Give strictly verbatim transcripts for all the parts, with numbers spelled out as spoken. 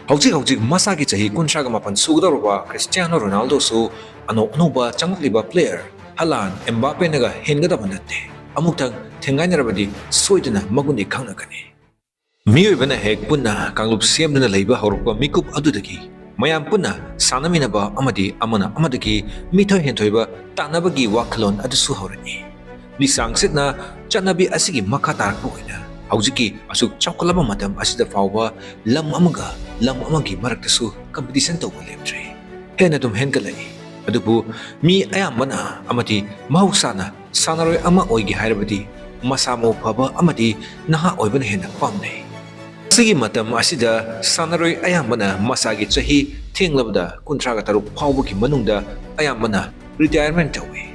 ꯍꯧꯖꯤꯛ ꯍꯧꯖꯤꯛ ꯃꯁꯥꯒꯤ ꯆꯍꯤ ꯀꯨꯟꯊ꯭ꯔꯥꯒ ꯃꯥꯄꯟ ꯁꯨꯒꯗꯧꯔꯕ ꯀ꯭ꯔꯤꯁꯇꯤꯌꯥꯅꯣ ꯔꯣꯅꯥꯜꯗꯣꯁꯨ ꯑꯅꯧ ꯑꯅꯧꯕ ꯆꯪꯂꯛꯂꯤꯕ ꯄ꯭ꯂꯦꯌꯔ ꯍꯂꯥꯟ, ꯑꯦꯝꯕꯥꯄꯦꯅꯒ ꯍꯦꯟꯒꯗꯕ ꯅꯠꯇꯦ꯫ ꯑꯃꯨꯛꯇꯪ ꯊꯦꯡꯒꯥꯏꯅꯔꯕꯗꯤ ꯁꯣꯏꯗꯅ ꯃꯒꯨꯟꯗꯤ ꯈꯪꯂꯛꯀꯅꯤ꯫ ꯃꯤꯑꯣꯏꯕꯅ ꯍꯦꯛ ꯄꯨꯟꯅ ꯀꯥꯡꯂꯨꯞ ꯁꯦꯝꯗꯨꯅ ꯂꯩꯕ ꯍꯧꯔꯛꯄ ꯃꯤꯀꯨꯞ ꯑꯗꯨꯗꯒꯤ ꯃꯌꯥꯝ ꯄꯨꯟꯅ ꯁꯥꯟꯅꯃꯤꯟꯅꯕ ꯑꯃꯗꯤ ꯑꯃꯅ ꯑꯃꯗꯒꯤ ꯃꯤꯊꯣꯏ ꯍꯦꯟꯊꯣꯏꯕ ꯇꯥꯟꯅꯕꯒꯤ ꯋꯥꯈꯜꯂꯣꯟ ꯑꯗꯨꯁꯨ ꯍꯧꯔꯛꯏ꯫ ꯂꯤꯆꯥꯡ ꯁꯤꯠꯅ ꯆꯠꯅꯕꯤ ꯑꯁꯤꯒꯤ ꯃꯈꯥ ꯇꯥꯔꯛꯄ ꯑꯣꯏꯅ ꯍꯧꯖꯤꯛꯀꯤ ꯑꯁꯨꯛ ꯆꯥꯎꯈꯠꯂꯕ ꯃꯇꯝ ꯑꯁꯤꯗ ꯐꯥꯎꯕ ꯂꯝ ꯑꯃꯒ ꯂꯝ ꯑꯃꯒꯤ ꯃꯔꯛꯇꯁꯨ ꯀꯝꯄꯤꯇꯤꯁꯟ ꯇꯧꯕ ꯂꯦꯞꯇ꯭ꯔꯤ꯫ ꯍꯦꯟꯅ ꯑꯗꯨꯝ ꯍꯦꯟꯒꯠꯂꯛꯏ꯫ ꯑꯗꯨꯕꯨ ꯃꯤ ꯑꯌꯥꯝꯕꯅ ꯑꯃꯗꯤ ꯃꯍꯧꯁꯥꯅ ꯁꯥꯟꯅꯔꯣꯏ ꯑꯃ ꯑꯣꯏꯒꯦ ꯍꯥꯏꯔꯕꯗꯤ ꯃꯁꯥ ꯃꯎ ꯐꯕ ꯑꯃꯗꯤ ꯅꯍꯥ ꯑꯣꯏꯕꯅ ꯍꯦꯟꯅ ꯄꯥꯝꯅꯩ꯫ ꯉꯁꯤꯒꯤ ꯃꯇꯝ ꯑꯁꯤꯗ ꯁꯥꯟꯅꯔꯣꯏ ꯑꯌꯥꯝꯕꯅ ꯃꯁꯥꯒꯤ ꯆꯍꯤ ꯊꯦꯡꯂꯕꯗ ꯀꯨꯟꯊ꯭ꯔꯥꯒ ꯇꯔꯨꯛ ꯐꯥꯎꯕꯒꯤ ꯃꯅꯨꯡꯗ ꯑꯌꯥꯝꯕꯅ ꯔꯤꯇꯥꯌꯔꯃꯦꯟ ꯇꯧꯏ꯫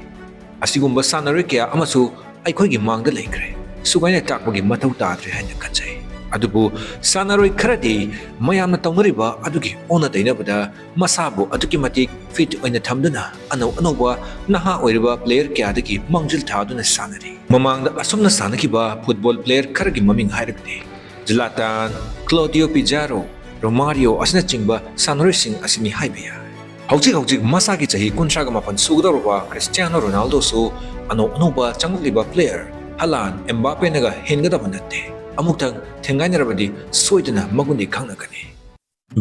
ꯑꯁꯤꯒꯨꯝꯕ ꯁꯥꯟꯅꯔꯣꯏ ꯀꯌꯥ ꯑꯃꯁꯨ ꯑꯩꯈꯣꯏꯒꯤ ꯃꯥꯡꯗ ꯂꯩꯈ꯭ꯔꯦ꯫ ꯁꯨꯒꯥꯏꯅ ꯇꯥꯛꯄꯒꯤ ꯃꯊꯧ ꯇꯥꯗ꯭ꯔꯦ ꯍꯥꯏꯅ ꯈꯟꯖꯩ꯫ ꯑꯗꯨꯕꯨ ꯁꯥꯟꯅꯔꯣꯏ ꯈꯔꯗꯤ ꯃꯌꯥꯝꯅ ꯇꯧꯅꯔꯤꯕ ꯑꯗꯨꯒꯤ ꯑꯣꯟꯅ ꯇꯩꯅꯕꯗ ꯃꯁꯥꯕꯨ ꯑꯗꯨꯛꯀꯤ ꯃꯇꯤꯛ ꯐꯤꯠ ꯑꯣꯏꯅ ꯊꯝꯗꯨꯅ ꯑꯅꯧ ꯑꯅꯧꯕ ꯅꯍꯥ ꯑꯣꯏꯔꯤꯕ ꯄ꯭ꯂꯦꯌꯔ ꯀꯌꯥꯗꯒꯤ ꯃꯥꯡꯖꯤꯜ ꯊꯥꯗꯨꯅ ꯁꯥꯟꯅꯔꯤ꯫ ꯃꯃꯥꯡꯗ ꯑꯁꯨꯝꯅ ꯁꯥꯟꯅꯈꯤꯕ ꯐꯨꯠꯕꯣꯜ ꯄ꯭ꯂꯦꯌꯔ ꯈꯔꯒꯤ ꯃꯃꯤꯡ ꯍꯥꯏꯔꯒꯗꯤ ꯖꯤꯂꯥꯇꯥꯟ, ꯀ꯭ꯂꯣꯗꯤꯌꯣ ꯄꯤꯖꯥꯔꯣ, ꯔꯣꯃꯥꯔꯤꯌꯣ ꯑꯁꯤꯅꯆꯤꯡꯕ ꯁꯥꯟꯅꯔꯣꯏꯁꯤꯡ ꯑꯁꯤꯅꯤ ꯍꯥꯏꯕ ꯌꯥꯏ꯫ ꯍꯧꯖꯤꯛ ꯍꯧꯖꯤꯛ ꯃꯁꯥꯒꯤ ꯆꯍꯤ ꯀꯨꯟꯊ꯭ꯔꯥꯒ ꯃꯥꯄꯟ ꯁꯨꯒꯗꯧꯔꯕ ꯀ꯭ꯔꯤꯁꯇꯤꯌꯥꯅꯣ ꯔꯣꯅꯥꯜꯗꯣꯁꯨ ꯑꯅꯧ ꯑꯅꯧꯕ ꯆꯪꯂꯛꯂꯤꯕ ꯄ꯭ꯂꯦꯌꯔ ꯍꯂꯥꯟ, ꯑꯦꯝꯕꯥꯄꯦꯅꯒ ꯍꯦꯟꯒꯗꯕ ꯅꯠꯇꯦ꯫ ꯑꯃꯨꯛꯇꯪ ꯊꯦꯡꯒꯥꯏꯅꯔꯕꯗꯤ ꯁꯣꯏꯗꯅ ꯃꯒꯨꯟꯗꯤ ꯈꯪꯂꯛꯀꯅꯤ꯫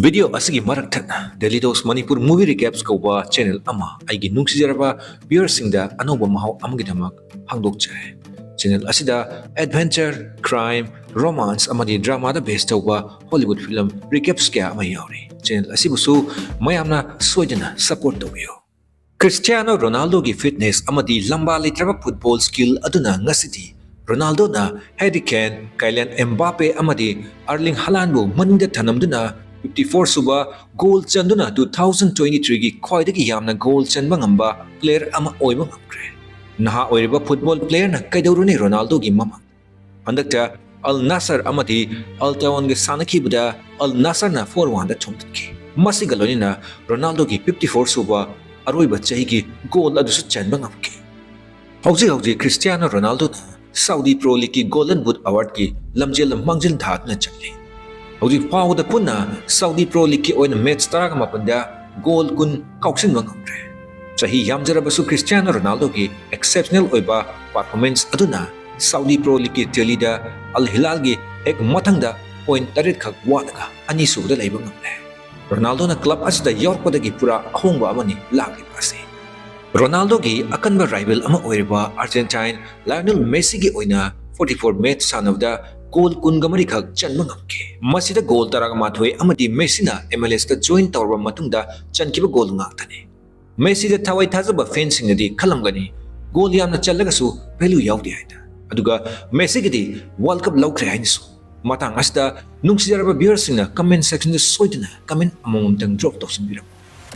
ꯚꯤꯗꯤꯑꯣ ꯑꯁꯤꯒꯤ ꯃꯔꯛ ꯊꯠꯅ ꯗꯦꯂꯤ ꯗꯣꯁ ꯃꯅꯤꯄꯨꯔ ꯃꯨꯚꯤ ꯔꯤꯀꯦꯞꯁ ꯀꯧꯕ ꯆꯦꯅꯦꯜ ꯑꯃ ꯑꯩꯒꯤ ꯅꯨꯡꯁꯤꯖꯔꯕ ꯚ꯭ꯌꯨꯋꯔꯁꯤꯡꯗ ꯑꯅꯧꯕ ꯃꯍꯥꯎ ꯑꯃꯒꯤꯗꯃꯛ ꯍꯥꯡꯗꯣꯛꯆꯔꯦ꯫ ꯆꯦꯅꯦꯜ ꯑꯁꯤꯗ ꯑꯦꯗꯚꯦꯟꯆꯔ, ꯀ꯭ꯔꯥꯏꯝ, ꯔꯣꯃꯥꯟꯁ ꯑꯃꯗꯤ ꯗ꯭ꯔꯃꯥꯗ ꯕꯦꯁ ꯇꯧꯕ ꯍꯣꯂꯤꯋꯨꯗ ꯐꯤꯂꯝ ꯔꯤꯀꯦꯞꯁ ꯀꯌꯥ ꯑꯃ ꯌꯥꯎꯔꯤ꯫ ꯆꯦꯅꯦꯜ ꯑꯁꯤꯕꯨꯁꯨ ꯃꯌꯥꯝꯅ ꯁꯣꯏꯗꯅ ꯁꯄꯣꯔꯠ ꯇꯧꯕꯤꯌꯨ꯫ ꯀ꯭ꯔꯤꯁꯇꯤꯌꯥꯅꯣ ꯔꯣꯅꯥꯜꯗꯣꯒꯤ ꯐꯤꯠꯅꯦꯁ ꯑꯃꯗꯤ ꯂꯝꯕꯥ ꯂꯩꯇ꯭ꯔꯕ ꯐꯨꯠꯕꯣꯜ ꯁ꯭ꯀꯤꯜ ꯑꯗꯨꯅ ꯉꯁꯤꯗꯤ ꯔꯣꯅꯥꯜꯗꯣꯅ ꯍꯦꯔꯤ ꯀꯦꯟ, ꯀꯥꯏꯂꯤꯌꯟ ꯑꯦꯝꯕꯥꯄꯦ ꯑꯃꯗꯤ ꯑꯥꯔꯂꯤꯡ ꯍꯂꯥꯟꯕꯨ ꯃꯅꯤꯡꯗ ꯊꯝꯂꯝꯗꯨꯅ ꯐꯤꯐꯇꯤ ꯐꯣꯔ ꯁꯨꯕ ꯒꯣꯜ ꯆꯟꯗꯨꯅ ꯇꯨ ꯊꯥꯎꯖꯟ ꯇ꯭ꯋꯦꯟꯇꯤ ꯊ꯭ꯔꯤꯒꯤ ꯈ꯭ꯋꯥꯏꯗꯒꯤ ꯌꯥꯝꯅ ꯒꯣꯜ ꯆꯟꯕ ꯉꯝꯕ ꯄ꯭ꯂꯦꯌꯔ ꯑꯃ ꯑꯣꯏꯕ ꯉꯝꯈ꯭ꯔꯦ꯫ ꯅꯍꯥ ꯑꯣꯏꯔꯤꯕ ꯐꯨꯠꯕꯣꯜ ꯄ꯭ꯂꯦꯌꯔꯅ ꯀꯩꯗꯧꯔꯨꯅꯤ ꯔꯣꯅꯥꯜꯗꯣꯒꯤ ꯃꯃꯥꯡ? ꯍꯟꯗꯛꯇ ꯑꯜ ꯅꯥꯁꯔ ꯑꯃꯗꯤ ꯑꯜ ꯇꯋꯥꯟꯒ ꯁꯥꯟꯅꯈꯤꯕꯗ ꯑꯜ ꯅꯥꯁꯔꯅ ꯐꯣꯔ ꯋꯥꯟꯗ ꯊꯣꯝꯖꯤꯟꯈꯤ꯫ ꯃꯁꯤꯒ ꯂꯣꯏꯅꯅ ꯔꯣꯅꯥꯜꯗꯣꯒꯤ ꯐꯤꯐꯇꯤ ꯐꯣꯔ ꯁꯨꯕ ꯑꯔꯣꯏꯕ ꯆꯍꯤꯒꯤ ꯒꯣꯜ ꯑꯗꯨꯁꯨ ꯆꯟꯕ ꯉꯝꯈꯤ꯫ ꯍꯧꯖꯤꯛ ꯍꯧꯖꯤꯛ ꯀ꯭ꯔꯤꯁꯇꯤꯌꯥꯅꯣ ꯔꯣꯅꯥꯜꯗꯣꯅ ꯁꯥꯎꯗꯤ ꯄ꯭ꯔꯣ ꯂꯤꯒꯀꯤ ꯒꯣꯜꯗꯟ ꯕꯨꯠ ꯑꯦꯋꯥꯔꯗꯀꯤ ꯂꯝꯖꯦꯜ ꯃꯥꯡꯖꯤꯜ ꯊꯥꯗꯨꯅ ꯆꯠꯂꯤ꯫ ꯍꯧꯖꯤꯛ ꯐꯥꯎꯕꯗ ꯄꯨꯟꯅ ꯁꯥꯎꯗꯤ ꯄ꯭ꯔꯣ ꯂꯤꯒꯀꯤ ꯑꯣꯏꯅ ꯃꯦꯠꯆ ꯇꯔꯥꯒ ꯃꯥꯄꯟꯗ ꯒꯣꯜ ꯀꯨꯟ ꯀꯥꯎꯁꯤꯟꯕ ꯉꯝꯈ꯭ꯔꯦ꯫ ꯆꯍꯤ ꯌꯥꯝꯖꯔꯕꯁꯨ ꯈ꯭ꯔꯤꯁꯇꯤꯌꯥꯅꯣ ꯔꯣꯅꯥꯜꯗꯣꯒꯤ ꯑꯦꯛꯁꯦꯞꯁꯅꯦꯜ ꯑꯣꯏꯕ ꯄꯔꯐꯣꯔꯃꯦꯟꯁ ꯑꯗꯨꯅ ꯁꯥꯎꯗꯤ ꯄ꯭ꯔꯣ ꯂꯤꯒꯀꯤ ꯇꯦꯂꯤꯗ ꯑꯜ ꯍꯤꯂꯥꯜꯒꯤ ꯍꯦꯛ ꯃꯊꯪꯗ ꯄꯣꯏꯟꯠ ꯇꯔꯦꯠ ꯈꯛ ꯋꯥꯠꯂꯒ ꯑꯅꯤꯁꯨꯕꯗ ꯂꯩꯕ ꯉꯝꯂꯦ꯫ ꯔꯣꯅꯥꯜꯗꯣꯅ ꯀ꯭ꯂꯕ ꯑꯁꯤꯗ ꯌꯥꯎꯔꯛꯄꯗꯒꯤ ꯄꯨꯔꯥ ꯑꯍꯣꯡꯕ ꯑꯃꯅꯤ ꯂꯥꯛꯂꯤꯕ ꯑꯁꯤ꯫ ꯔꯣꯅꯥꯜꯗꯣꯒꯤ ꯑꯀꯟꯕ ꯔꯥꯏꯕꯦꯜ ꯑꯃ ꯑꯣꯏꯔꯤꯕ ꯑꯥꯔꯖꯦꯟꯇꯥꯏꯟ ꯂꯥꯌꯣꯅꯦꯜ ꯃꯦꯁꯤꯒꯤ ꯑꯣꯏꯅ ꯐꯣꯔꯇꯤ ꯐꯣꯔ ꯃꯦꯠꯆ ꯁꯥꯟꯅꯕꯗ ꯒꯣꯜ ꯀꯨꯟꯒ ꯃꯔꯤ ꯈꯛ ꯆꯟꯕ ꯉꯝꯈꯤ꯫ ꯃꯁꯤꯗ ꯒꯣꯜ ꯇꯔꯥꯃꯥꯊꯣꯏ ꯑꯃꯗꯤ ꯃꯦꯁꯤꯅ ꯑꯦꯝ ꯑꯦꯜ ꯑꯦꯁꯇ ꯖꯣꯏꯟ ꯇꯧꯔꯕ ꯃꯇꯨꯡꯗ ꯆꯟꯈꯤꯕ ꯒꯣꯜ ꯉꯥꯛꯇꯅꯤ꯫ ꯃꯦꯁꯤꯗ ꯊꯋꯥꯏ ꯊꯥꯖꯕ ꯐꯦꯟꯁꯤꯡꯅꯗꯤ ꯈꯜꯂꯝꯒꯅꯤ, ꯒꯣꯜ ꯌꯥꯝꯅ ꯆꯜꯂꯒꯁꯨ ꯚꯦꯂꯨ ꯌꯥꯎꯗꯦ ꯍꯥꯏꯅ꯫ ꯑꯗꯨꯒ ꯃꯦꯁꯤꯒꯤꯗꯤ ꯋꯥꯔꯜ ꯀꯞ ꯂꯧꯈ꯭ꯔꯦ ꯍꯥꯏꯅꯁꯨ꯫ ꯃꯇꯥꯡ ꯑꯁꯤꯗ ꯅꯨꯡꯁꯤꯖꯔꯕ ꯚ꯭ꯌꯨꯋꯔꯁꯤꯡꯅ ꯀꯃꯦꯟ ꯁꯦꯛꯁꯟꯗ ꯁꯣꯏꯗꯅ ꯀꯃꯦꯟ ꯑꯃꯃꯝꯇꯪ ꯗ꯭ꯔꯣꯞ ꯇꯧꯁꯤꯟꯕꯤꯔꯝꯃꯨ꯫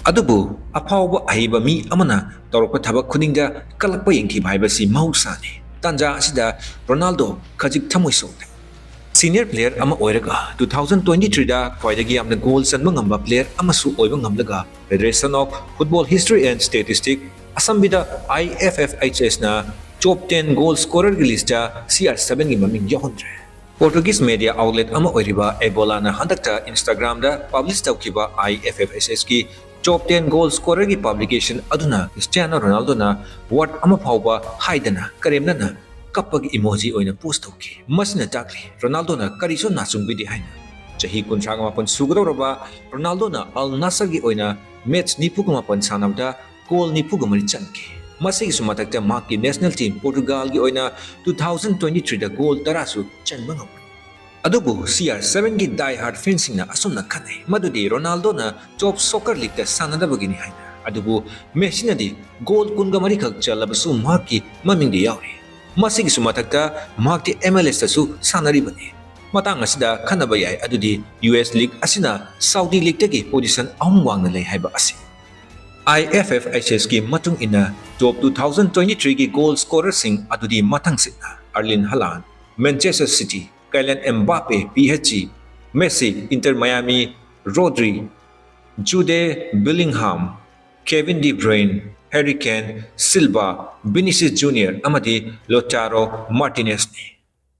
ꯑꯗꯨꯕꯨ ꯑꯐꯥꯎꯕ ꯑꯍꯩꯕ ꯃꯤ ꯑꯃꯅ ꯇꯧꯔꯛꯄ ꯊꯕꯛ ꯈꯨꯗꯤꯡꯗ ꯀꯜꯂꯛꯄ ꯌꯦꯡꯈꯤꯕ ꯍꯥꯏꯕꯁꯤ ꯃꯍꯧꯁꯥꯅꯤ꯫ ꯇꯥꯟꯖꯥ ꯑꯁꯤꯗ ꯔꯣꯅꯥꯜꯗꯣ ꯈꯖꯤꯛ ꯊꯃꯣꯏ ꯁꯣꯛꯂꯦ꯫ ꯁꯤꯅꯤꯌꯔ ꯄ꯭ꯂꯦꯌꯔ ꯑꯃ ꯑꯣꯏꯔꯒ ꯇꯨ ꯊꯥꯎꯖꯟ ꯇ꯭ꯋꯦꯟꯇꯤ ꯊ꯭ꯔꯤꯗ ꯈ꯭ꯋꯥꯏꯗꯒꯤ ꯌꯥꯝꯅ ꯒꯣꯜ ꯆꯟꯕ ꯉꯝꯕ ꯄ꯭ꯂꯦꯌꯔ ꯑꯃꯁꯨ ꯑꯣꯏꯕ ꯉꯝꯂꯒ Federation of Football History and Statistics, ꯑꯁꯝꯕꯤꯗ I F F H S ꯅ ꯇꯣꯞ ꯇꯦꯟ ꯒꯣꯜ ꯁ꯭ꯀꯣꯔꯔꯒꯤ ꯂꯤꯁꯇ ꯁꯤ ꯑꯥꯔ ꯁꯚꯦꯟꯒꯤ ꯃꯃꯤꯡ ꯌꯥꯎꯍꯟꯗ꯭ꯔꯦ꯫ ꯄꯣꯔꯇꯨꯒꯤꯁ ꯃꯦꯗꯤꯌꯥ ꯑꯥꯎꯠꯂꯦꯠ ꯑꯃ ꯑꯣꯏꯔꯤꯕ ꯑꯦꯕꯣꯂꯥꯅ ꯍꯟꯗꯛꯇ ꯏꯟꯁꯇꯥꯒ꯭ꯔꯥꯝꯗ ꯄꯕ꯭ꯂꯤꯁ ꯇꯧꯈꯤꯕ I F F H S ꯀꯤ ꯇꯣꯞ ꯇꯦꯟ ꯒꯣꯜ ꯁ꯭ꯀꯣꯔꯔꯒꯤ ꯄꯕ꯭ꯂꯤꯀꯦꯁꯟ ꯑꯗꯨꯅ ꯈ꯭ꯔꯤꯁꯇꯤꯌꯥꯅꯣ ꯔꯣꯅꯥꯜꯗꯣꯅ ꯋꯥꯔꯗ ꯑꯃ ꯐꯥꯎꯕ ꯍꯥꯏꯗꯅ ꯀꯔꯦꯝꯅꯅ ꯀꯞꯄꯒꯤ ꯏꯃꯣꯖꯤ ꯑꯣꯏꯅ ꯄꯣꯁ ꯇꯧꯈꯤ꯫ ꯃꯁꯤꯅ ꯇꯥꯛꯂꯤ ꯔꯣꯅꯥꯜꯗꯣꯅ ꯀꯔꯤꯁꯨ ꯅꯥꯆꯨꯡꯕꯤꯗꯦ ꯍꯥꯏꯅ꯫ ꯆꯍꯤ ꯀꯨꯟꯊ꯭ꯔꯥꯒ ꯃꯥꯄꯟ ꯁꯨꯒꯗꯧꯔꯕ ꯔꯣꯅꯥꯜꯗꯣꯅ ꯑꯜ ꯅꯥꯁꯔꯒꯤ ꯑꯣꯏꯅ ꯃꯦꯠꯆ ꯅꯤꯐꯨꯒ ꯃꯥꯄꯟ ꯁꯥꯟꯅꯕꯗ ꯒꯣꯜ ꯅꯤꯐꯨꯒ ꯃꯔꯤ ꯆꯟꯈꯤ꯫ ꯃꯁꯤꯒꯤꯁꯨ ꯃꯊꯛꯇ ꯃꯍꯥꯛꯀꯤ ꯅꯦꯁꯅꯦꯜ ꯇꯤꯝ ꯄꯣꯔꯇꯨꯒꯥꯜꯒꯤ ꯑꯣꯏꯅ ꯇꯨ ꯊꯥꯎꯖꯟ ꯇ꯭ꯋꯦꯟꯇꯤ ꯊ꯭ꯔꯤꯗ ꯒꯣꯜ ꯇꯔꯥꯁꯨ ꯆꯟꯕ ꯉꯝꯈꯤ꯫ ꯑꯗꯨꯕꯨ ꯁꯤ ꯑꯥꯔ ꯁꯚꯦꯟꯒꯤ ꯗꯥꯏ ꯍꯥꯔꯠ ꯐꯦꯟꯁꯤꯡꯅ ꯑꯁꯨꯝꯅ ꯈꯟꯅꯩ ꯃꯗꯨꯗꯤ ꯔꯣꯅꯥꯜꯗꯣꯅ ꯇꯣꯞ ꯁꯣꯀꯔ ꯂꯤꯒꯇ ꯁꯥꯟꯅꯗꯕꯒꯤꯅꯤ ꯍꯥꯏꯅ꯫ ꯑꯗꯨꯕꯨ ꯃꯦꯁꯤꯅꯗꯤ ꯒꯣꯜ ꯀꯨꯟꯒ ꯃꯔꯤꯈꯛ ꯆꯜꯂꯕꯁꯨ ꯃꯍꯥꯛꯀꯤ ꯃꯃꯤꯡꯗꯤ ꯌꯥꯎꯔꯤ꯫ ꯃꯁꯤꯒꯤꯁꯨ ꯃꯊꯛꯇ ꯃꯍꯥꯛꯇꯤ ꯑꯦꯝ ꯑꯦꯜ ꯑꯦꯁꯇꯁꯨ ꯁꯥꯟꯅꯔꯤꯕꯅꯤ꯫ ꯃꯇꯥꯡ ꯑꯁꯤꯗ ꯈꯟꯅꯕ ꯌꯥꯏ ꯑꯗꯨꯗꯤ ꯌꯨ ꯑꯦꯁ ꯂꯤꯒ ꯑꯁꯤꯅ ꯁꯥꯎꯗꯤ ꯂꯤꯒꯇꯒꯤ ꯄꯣꯖꯤꯁꯟ ꯑꯍꯨꯝ ꯋꯥꯡꯅ ꯂꯩ ꯍꯥꯏꯕ ꯑꯁꯤ꯫ I F F H S ꯀꯤ ꯃꯇꯨꯡ ꯏꯟꯅ ꯇꯣꯞ ꯇꯨ ꯊꯥꯎꯖꯟ ꯇ꯭ꯋꯦꯟꯇꯤ ꯊ꯭ꯔꯤꯒꯤ ꯒꯣꯜ ꯁ꯭ꯀꯣꯔꯔꯁꯤꯡ ꯑꯗꯨꯗꯤ ꯃꯊꯪꯁꯤꯠꯅ Erling Haaland, Manchester City, Kylian Mbappe, P S G, Messi, Inter Miami, Rodri, Jude Bellingham, Kevin De Bruyne, Harry Kane, Silva, Vinicius Junior ꯑꯃꯗꯤ Lautaro ꯃꯥꯔꯇꯤꯅꯦꯁꯅꯤ꯫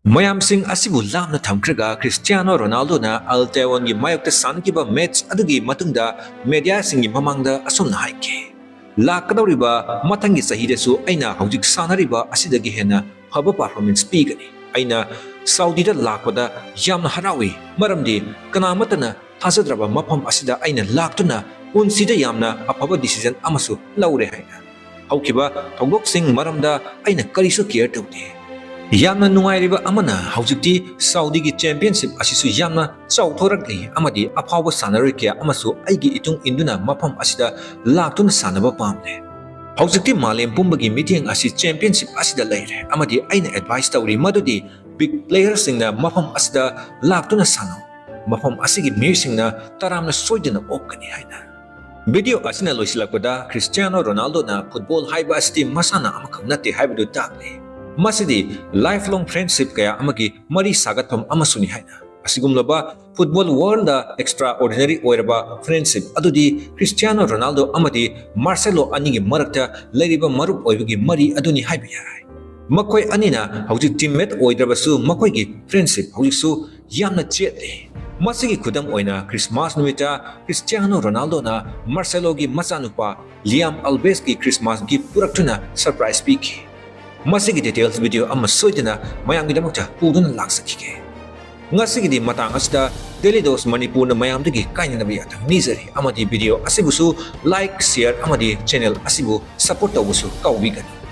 ꯃꯌꯥꯝꯁꯤꯡ ꯑꯁꯤꯕꯨ ꯂꯥꯞꯅ ꯊꯝꯈ꯭ꯔꯒ ꯈ꯭ꯔꯤꯁꯇꯤꯌꯥꯅꯣ ꯔꯣꯅꯥꯜꯗꯣꯅ ꯑꯜ ꯇꯦꯋꯣꯟꯒꯤ ꯃꯥꯌꯣꯛꯇ ꯁꯥꯟꯅꯈꯤꯕ ꯃꯦꯆ ꯑꯗꯨꯒꯤ ꯃꯇꯨꯡꯗ ꯃꯦꯗꯤꯌꯥꯁꯤꯡꯒꯤ ꯃꯃꯥꯡꯗ ꯑꯁꯨꯝꯅ ꯍꯥꯏꯈꯤ, "ꯂꯥꯛꯀꯗꯧꯔꯤꯕ ꯃꯊꯪꯒꯤ ꯆꯍꯤꯗꯁꯨ ꯑꯩꯅ ꯍꯧꯖꯤꯛ ꯁꯥꯟꯅꯔꯤꯕ ꯑꯁꯤꯗꯒꯤ ꯍꯦꯟꯅ ꯐꯕ ꯄꯔꯐꯣꯔꯃꯦꯟꯁ ꯄꯤꯒꯅꯤ꯫ ꯑꯩꯅ ꯁꯥꯎꯗꯤꯗ ꯂꯥꯛꯄꯗ ꯌꯥꯝꯅ ꯍꯔꯥꯎꯏ, ꯃꯔꯝꯗꯤ ꯀꯅꯥꯃꯠꯇꯅ ꯊꯥꯖꯗ꯭ꯔꯕ ꯃꯐꯝ ꯑꯁꯤꯗ ꯑꯩꯅ ꯂꯥꯛꯇꯨꯅ ꯄꯨꯟꯁꯤꯗ ꯌꯥꯝꯅ ꯑꯐꯕ ꯗꯤꯁꯤꯖꯟ ꯑꯃꯁꯨ ꯂꯧꯔꯦ" ꯍꯥꯏꯅ꯫ ꯍꯧꯈꯤꯕ ꯊꯧꯗꯣꯛꯁꯤꯡ ꯃꯔꯝꯗ ꯑꯩꯅ ꯀꯔꯤꯁꯨ ꯀꯤꯌꯔ ꯇꯧꯗꯦ꯫ ꯌꯥꯝꯅ ꯅꯨꯡꯉꯥꯏꯔꯤꯕ ꯑꯃꯅ, ꯍꯧꯖꯤꯛꯇꯤ ꯁꯥꯎꯗꯤꯒꯤ ꯆꯦꯝꯄꯤꯌꯟꯁꯤꯞ ꯑꯁꯤꯁꯨ ꯌꯥꯝꯅ ꯆꯥꯎꯊꯣꯔꯛꯂꯤ ꯑꯃꯗꯤ ꯑꯐꯥꯎꯕ ꯁꯥꯟꯅꯔꯣꯏ ꯀꯌꯥ ꯑꯃꯁꯨ ꯑꯩꯒꯤ ꯏꯇꯨꯡ ꯏꯟꯗꯨꯅ ꯃꯐꯝ ꯑꯁꯤꯗ ꯂꯥꯛꯇꯨꯅ ꯁꯥꯟꯅꯕ ꯄꯥꯝꯂꯦ꯫ ꯍꯧꯖꯤꯛꯇꯤ ꯃꯥꯂꯦꯝ ꯄꯨꯝꯕꯒꯤ ꯃꯤꯠꯌꯦꯡ ꯑꯁꯤ ꯆꯦꯝꯄꯤꯌꯟꯁꯤꯞ ꯑꯁꯤꯗ ꯂꯩꯔꯦ, ꯑꯃꯗꯤ ꯑꯩꯅ ꯑꯦꯗꯚꯥꯏꯁ ꯇꯧꯔꯤ ꯃꯗꯨꯗꯤ ꯕꯤꯒ ꯄ꯭ꯂꯦꯌꯔꯁꯤꯡꯅ ꯃꯐꯝ ꯑꯁꯤꯗ ꯂꯥꯛꯇꯨꯅ ꯁꯥꯟꯅꯧ꯫ ꯃꯐꯝ ꯑꯁꯤꯒꯤ ꯃꯤꯑꯣꯏꯁꯤꯡꯅ ꯇꯔꯥꯝꯅ ꯁꯣꯏꯗꯅ ꯑꯣꯛꯀꯅꯤ ꯍꯥꯏꯅ꯫ ꯚꯤꯗꯤꯑꯣ ꯑꯁꯤꯅ ꯂꯣꯏꯁꯤꯜꯂꯛꯄꯗ, ꯈ꯭ꯔꯤꯁꯇꯤꯌꯥꯅꯣ ꯔꯣꯅꯥꯜꯗꯣꯅ ꯐꯨꯠꯕꯣꯜ ꯍꯥꯏꯕ ꯑꯁꯤꯗꯤ ꯃꯁꯥꯟꯅ ꯑꯃꯈꯛ ꯅꯠꯇꯦ ꯍꯥꯏꯕꯗꯨ ꯇꯥꯛꯂꯤ꯫ ꯃꯁꯤꯗꯤ ꯂꯥꯏꯐ ꯂꯣꯡ ꯐ꯭ꯔꯦꯟꯗꯁꯤꯞ ꯀꯌꯥ ꯑꯃꯒꯤ ꯃꯔꯤ ꯁꯥꯒꯠꯐꯝ ꯑꯃꯁꯨꯅꯤ ꯍꯥꯏꯅ꯫ ꯑꯁꯤꯒꯨꯝꯂꯕ ꯐꯨꯠꯕꯣꯜ ꯋꯥꯔꯜꯗ ꯑꯦꯛꯁꯇ꯭ꯔꯥ ꯑꯣꯔꯗꯤꯅꯔꯤ ꯑꯣꯏꯔꯕ ꯐ꯭ꯔꯦꯟꯗꯁꯤꯞ ꯑꯗꯨꯗꯤ ꯈ꯭ꯔꯤꯁꯇꯤꯌꯥꯅꯣ ꯔꯣꯅꯥꯜꯗꯣ ꯑꯃꯗꯤ ꯃꯥꯔꯁꯦꯂꯣ ꯑꯅꯤꯒꯤ ꯃꯔꯛꯇ ꯂꯩꯔꯤꯕ ꯃꯔꯨꯞ ꯑꯣꯏꯕꯒꯤ ꯃꯔꯤ ꯑꯗꯨꯅꯤ ꯍꯥꯏꯕ ꯌꯥꯏ꯫ ꯃꯈꯣꯏ ꯑꯅꯤꯅ ꯍꯧꯖꯤꯛ ꯇꯤꯝꯃꯦꯠ ꯑꯣꯏꯗ꯭ꯔꯕꯁꯨ, ꯃꯈꯣꯏꯒꯤ ꯐ꯭ꯔꯦꯟꯗꯁꯤꯞ ꯍꯧꯖꯤꯛꯁꯨ ꯌꯥꯝꯅ ꯆꯦꯠꯂꯤ꯫ ꯃꯁꯤꯒꯤ ꯈꯨꯗꯝ ꯑꯣꯏꯅ, ꯈ꯭ꯔꯤꯁꯃꯥꯁ ꯅꯨꯃꯤꯠꯇ ꯈ꯭ꯔꯤꯁꯇꯤꯌꯥꯅꯣ ꯔꯣꯅꯥꯜꯗꯣꯅ ꯃꯥꯔꯁꯦꯂꯣꯒꯤ ꯃꯆꯥꯅꯨꯄꯥ ꯂꯤꯌꯥꯝ ꯑꯜꯕꯦꯁꯀꯤ ꯈ꯭ꯔꯤꯁꯃꯥꯁ ꯒꯤꯐ ꯄꯨꯔꯛꯇꯨꯅ ꯁꯔꯄ꯭ꯔꯥꯏꯖ ꯄꯤꯈꯤ꯫ ꯃꯁꯤꯒꯤ ꯗꯤꯇꯦꯜꯁ ꯚꯤꯗꯤꯑꯣ ꯑꯃ ꯁꯣꯏꯗꯅ ꯃꯌꯥꯝꯒꯤꯗꯃꯛꯇ ꯄꯨꯗꯨꯅ ꯂꯥꯛꯆꯈꯤꯒꯦ꯫ ꯉꯁꯤꯒꯤꯗꯤ ꯃꯇꯥꯡ ꯑꯁꯤꯗ ꯗꯦꯂꯤ ꯗꯣꯁ ꯃꯅꯤꯄꯨꯔꯅ ꯃꯌꯥꯝꯗꯒꯤ ꯀꯥꯏꯅꯅꯕ ꯌꯥꯊꯪ ꯅꯤꯖꯔꯤ, ꯑꯃꯗꯤ ꯚꯤꯗꯤꯑꯣ ꯑꯁꯤꯕꯨꯁꯨ ꯂꯥꯏꯛ, ꯁꯤꯌꯔ ꯑꯃꯗꯤ ꯆꯦꯅꯦꯜ ꯑꯁꯤꯕꯨ ꯁꯄꯣꯔꯠ ꯇꯧꯕꯁꯨ ꯀꯥꯎꯕꯤꯒꯅꯨ꯫